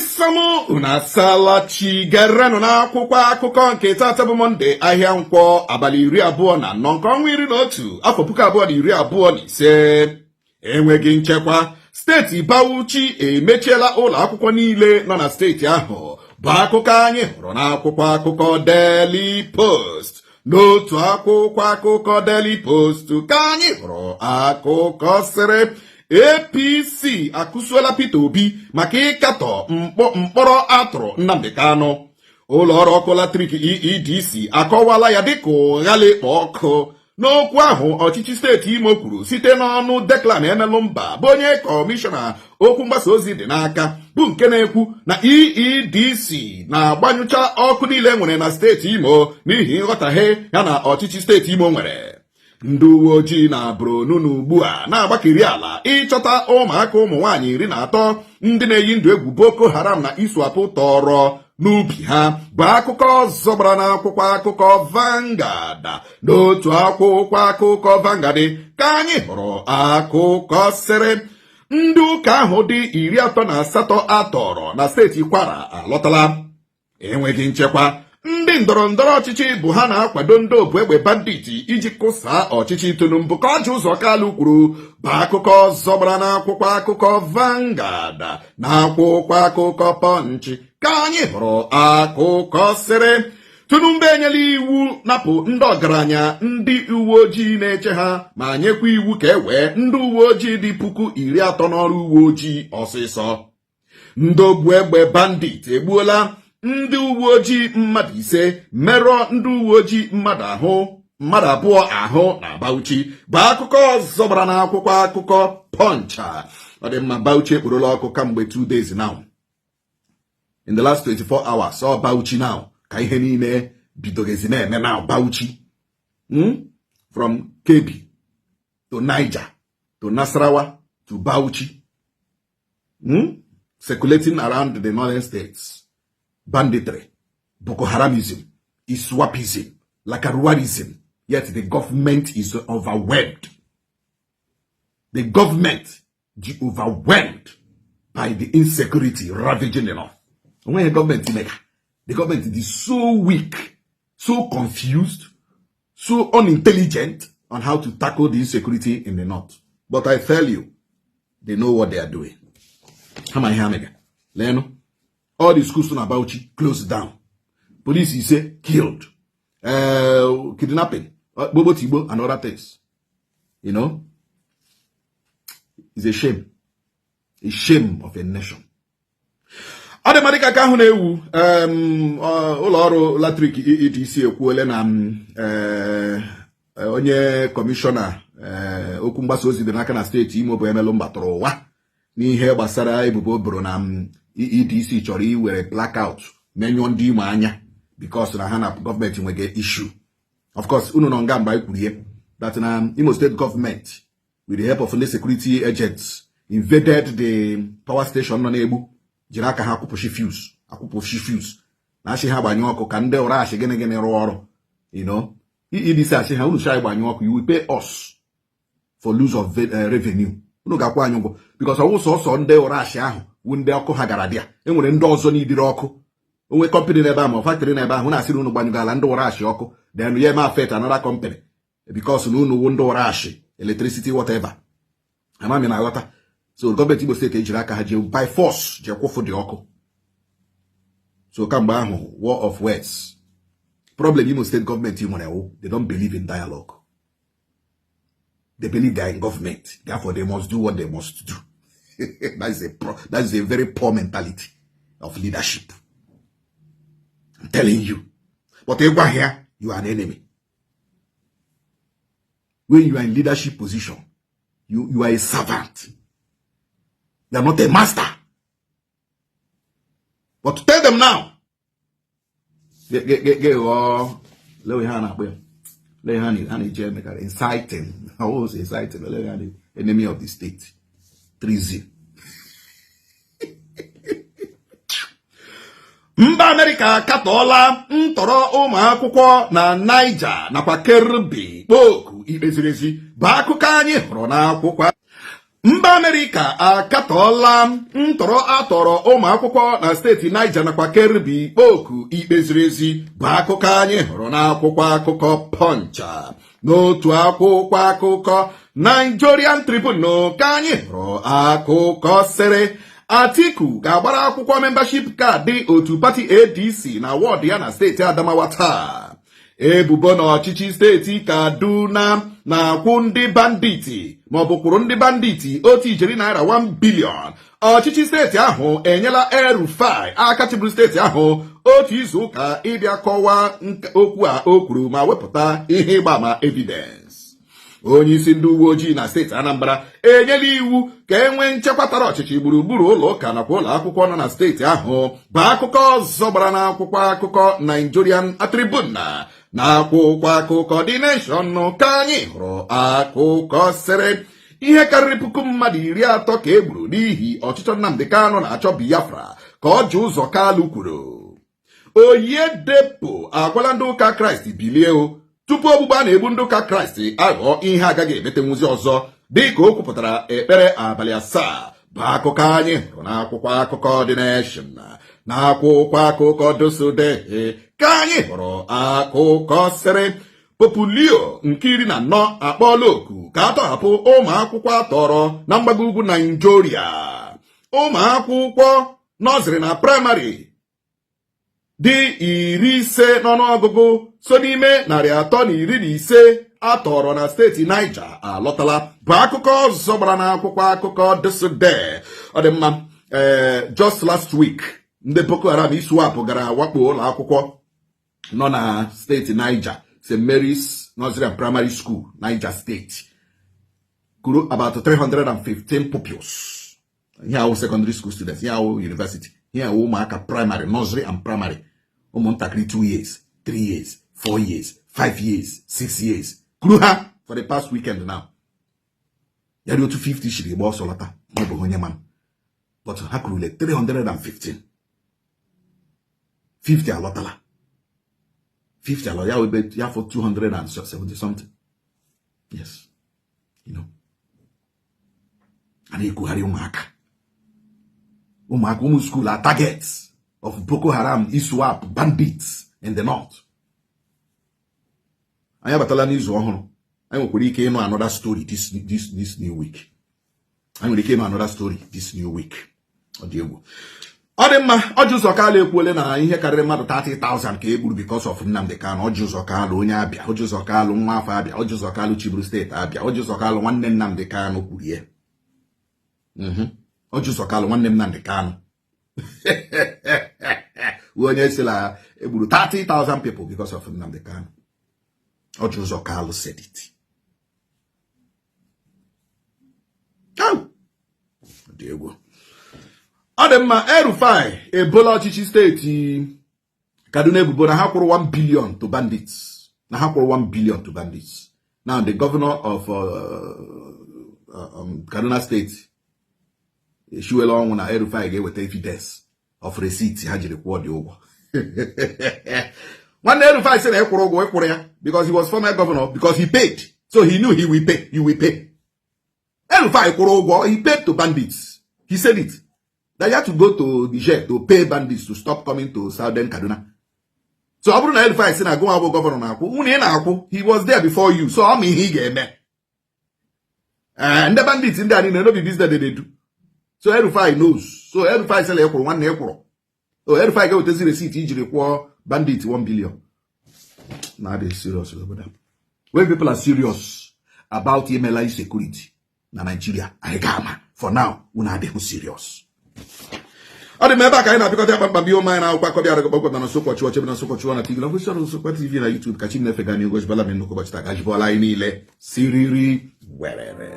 Igbo unu asaala chi. Gerenụ n'akwụkwọ akụkọ nke tata bụ Mọnde, ahịa Nkwọ, abalị 24 nke ọnwa 11, afọ 2025. Enweghị nchekwa, steeti Bauchi emechiela ụlọ akwụkwọ niile nọ na steeti ahụ, bụ akụkọ anyị hụrụ n'akwụkwọ akụkọ Daily Post. N'otu akwụkwọ akụkọ Daily Post ka anyị hụrụ akụkọ sịrị APC akụsuola Peter Obi maka ịkatọ mkpọrọ atụrụ Nnamdi Kanu. Ụlọ ọrụ ọkụ latrik EEDC akọwala ya dịka ụgha lekpo ọkụ n'okwu ahụ ọchịchị steeti Imo kwuru site n'ọnụ Declan Emelumba, bụ onye kọmishọna okwu mgbasa ozi dị n'aka, bụ nke na-ekwu na EEDC na-agbanyụcha ọkụ niile nwere na steeti Imo n'ihi nghọtahie ya na ọchịchị steeti Imo nwere. Ndị uwe ojii na Borno ugbu a na-agbakeri ala ịchọta ụmụaka ụmụ nwaanyị 13 ndị na-eyi ndụ egwu Boko Haram na ISWAP tọrọ n'ubi ha, bụ akụkọ ọzọ gbara n'akwụkwọ akụkọ Vanguard. N'otu akwụkwọ akụkọ Vanguard ka anyị hụrụ akụkọ sịrị ndị ụka ahụ dị 38 atọrọ na steeti Kwara alọtala. Enweghị nchekwa, ndị ndọrọ ndọrọ ọchịchị bụ ha na-akwado ndị obu egbe bandit iji kụsaa ọchịchị Tinubu, ka Orji Uzor Kalu kwuru, bụ akụkọ ọzọ gbara n'akwụkwọ akụkọ Vanguard. Na akwụkwọ akụkọ Punch ka anyị hụrụ akụkọ sịrị Tinubu enyela iwu napụ ndị ọgaranya ndị uwe ojii na-eche ha, ma nyekwa iwu ka e wee ndị uwe ojii dị 30,000 n'ọrụ uwe ojii ọsịsọ. Ndị ogbu egbe bandit egbuola ndị uwe ojii mmadụ 5, merụọ ndị uwe ojii mmadụ 2 ahụ na Bauchi, bụ akụkọ ọzọ gbara n'akwụkwọ akụkọ Punch. Ọ dị mma, Bauchi ekporola ọkụ kamgbe 2 days now. In the last 24 hours, ọ Bauchi now ka ihe niile bidogezi na-eme now. Bauchi, From Kebbi to Niger to Nasarawa to Bauchi, Circulating around the northern states, banditry, Boko Haramism, ISWAPism, Lakurawaism, yet the government is overwhelmed. The government is overwhelmed by the insecurity ravaging the north. Onweghị gọọmenti mega. The government is so weak, so confused, so unintelligent on how to tackle the insecurity in the north. But I tell you, they know what they are doing. Ha ma ihe ha mega. Leenụ, all the schools na Bauchi closed down, police ise killed, kidnapping, gbogbo tigbo and other things. It's a shame, a shame of a nation. Ọ dị mma, dịka aka ahụ na-ewu, ụlọ ọrụ latrik EEDC ekwuole na onye kọmishọna okwu mgbasa ozi dị n'aka na steeti Imo, bụ Emelumba, tụrụ ụwa n'ihe gbasara ebubo boro na EEDC chọrọ iwere blackout menyụọ ndị Imo anya because na ha na gọọmenti nwege issue. Of course, unu nọ nga mgbe anyị kwuru ihe that na Imo State government, with the help of ndị security agents, invaded the power station nọ na-egbu, jiri aka ha akwụpụchi fuse, akwụpụchi fuse, na achị ha gbanyụ ọkụ ka ndị ụra achị gịnị gịnị rụọ ọrụ. EEDC achị ha, unu chọrọ gbanyụ ọkụ, you will pay us for lose of revenue. Unu ga-akwụ anyị ụgwọ, because ọwụ sọsọ ndị ụra achị ahụ wu ndị ọkụ ha gara bịa, enwere ndị ọzọ n'idiri ọkụ onwe company n'ebe ahụ ma factory n'ebe ahụ na-asịrị unu gbanyụgala ndị ụra achị ọkụ, then ya eme affect another company because na unu wu ndị ụra achị electricity, whatever. Amami na aghọta. So gọọmenti Igbo steeti ejiri aka ha jee by force jee kwụfụ dị ọkụ. So kamgbe ahụ, war of words. Problem Imo State gọọmenti nwere wụ they don't believe in dialogue. They believe they are in government, therefore they must do what they must do. That is a very poor mentality of leadership, I'm telling you. But ịgwa ya, you are an enemy. When you are in leadership position, you are a servant. You are not a master. But tell them now, ghọọ lee ihe a na-akpọ ya, lee ihe a na-eji emekarị inciting, always inciting, lee ihe a na enemy of the state, treason. Mba Amerịka akatọọla ntọrọ ụmụ akwụkwọ na Niger nakwa Kebbi, kpoku ikpe ziri ezi, bụ akụkọ anyị hụrụ n'akwụkwọ. Mba Amerịka akatọọla ntọrọ atọrọ ụmụ akwụkwọ na steeti Niger nakwa Kebbi, kpọọ oku ikpe ziri ezi, bụ akụkọ anyị hụrụ n'akwụkwọ akụkọ Punch. N'otu akwụkwọ akụkọ Nigerian Tribune ka anyị hụrụ akụkọ sịrị Atiku ga-agbara akwụkwọ membership card otu pati ADC na wọdụ ya na steeti Adamawa taa. Ebubo na ọchịchị steeti Kaduna na-akwụ ndị banditi maọbụ kwụrụ ndị banditi ₦1 ijeri 1 billion. Ọchịchị steeti ahụ enyela El-Rufai, aka chịburu steeti ahụ, otu izu ụka ịbịa kọwaa okwu a o kwuru ma wepụta ihe ịgba ama, evidence. Onye isi ndị uwe ojii na steeti Anambra enyela iwu ka e nwee nchekwa tara ọchịchị gburugburu ụlọ ụka nakwa ụlọ akwụkwọ nọ na steeti ahụ, bụ akụkọ ọzọ gbara n'akwụkwọ akụkọ Nigerian Tribune. Na akwụkwọ akụkọ The Nation ka anyị hụrụ akụkọ sịrị ihe karịrị 30,000 ka e gburu n'ihi ọchịchọ Nnamdi Kanu na-achọ Biafra, ka Orji Uzor Kalu kwuru. Oyedepo agwala ndị ụka Kraịst bilie o tupu ogbugbu a na-egbu ndị ụka Kraịst aghọọ ihe agaghị emetenwuzi ọzọ, dịka o kwupụtara ekpere abalị 7, bụ akụkọ anyị hụrụ n'akwụkwọ akụkọ The Nation. Na akwụkwọ akụkọ ThisDay ka anyị hụrụ akụkọ sịrị Pope Leo nke 14 akpọọla oku ka a tọhapụ ụmụ akwụkwọ atọrọ na mgbago ugwu Naijiria. Ụmụ akwụkwọ nursery na praịmarị dị 50 n'ọnụọgụgụ so n'ime 315 atọrọ na steeti Niger alọtala, bụ akụkọ ọzọ gbara n'akwụkwọ akụkọ ThisDay. Ọ dị mma. Ee, just last week, ndị Boko Haram, ISWAP, gara wakpo ụlọ akwụkwọ nọ na steeti Niger, St. Mary's Nursery and Primary School, Niger State, kuru about 315 pupils. Ihe awụ secondary school students, ihe awụ university, ihe awụ ụmụaka primary, nursery and primary, ụmụntakịrị 2 years, 3 years, 4 years, 5 years, 6 years, kuru ha for the past weekend now. Ya dị otu 50 shiri gba ọsọ lọta, ma ọ bụ onye man, but ha kurule 315, 50 alọtala, 50 alọ ya ebe ya for 270 something. Yes, a na-ekwugharị ụmụaka, ụmụaka, ụmụ school are targets of Boko Haram, ISWAP, bandits in the north. Anyị abatala n'izu ọhụrụ. Anyị nwekwara ike ịnụ another story this new week. Anyị nwere ike ịnụ another story this new week. Ọ dị egwu. Ọ dị mma. Orji Uzor Kalu ekwuole na ihe karịrị mmadụ 30,000 ka e gburu because of Nnamdi Kanu. Orji Uzor Kalu, onye Abịa, Orji Uzor Kalu, nwa afọ Abịa, Orji Uzor Kalu chiburu steeti Abịa, Orji Uzor Kalu, nwanne Nnamdi Kanu, kwuru ya. Orji Uzor Kalu, nwanne Nnamdi Kanu, onye sịla egburu 30,000 people because of Nnamdi Kanu. Orji Uzor Kalu said it. Ọ dị egwu. Ọ dị mma. El-Rufai ebola ọchịchị steeti Kaduna ebubo na ha kwụrụ 1 billion to bandits, na ha kwụrụ 1 billion to bandits. Now, the governor of Kaduna State eshiwela ọnwụ na El-Rufai ga-eweta evidence of receipt ha jiri kwụọ dị ụgwọ. Nwanne, El-Rufai sị na ịkwụrụ ụgwọ, ịkwụrụ ya because he was former governor, because he paid, so he knew he will pay, you will pay. El-Rufai kwụrụ ụgwọ. He paid to bandits. He said it that you had to go to Niger to pay bandits to stop coming to southern Kaduna. So ọ bụrụ na El-Rufai sị na gụnwa bụ gọvanọ na-akwụ nwunye ị na-akwụ, he was there before you, so ọ ma ihe ị ga-eme. Ee, ndị bandits ndị a niile no be business they dey do. So El-Rufai knows. So El-Rufai sịla ịkwụrụ, nwanne, ịkwụrụ. O El-Rufai ga-ewetezi receipt ijiri kwụọ bandit 1 billion. Na dey serious obodo. When people are serious about imela insecurity na Nigeria, anyị ga-ama. For now, unu adịghị serious. Ọ dị m ebe a ka anyị na-apịkọta ya kpamkpam. Ihe ụmụ anyị na-akwụkwọ akọ bịara kpọmkwem na Nsokwa Chụọ Chebe na Nsokwa Chụọ na TV na Official Nsokwa TV na YouTube. Ka chi na-efe ga n'ihu, gozibala m nnukwu ụbọchị taa, gajibọla anyị niile siriri werere.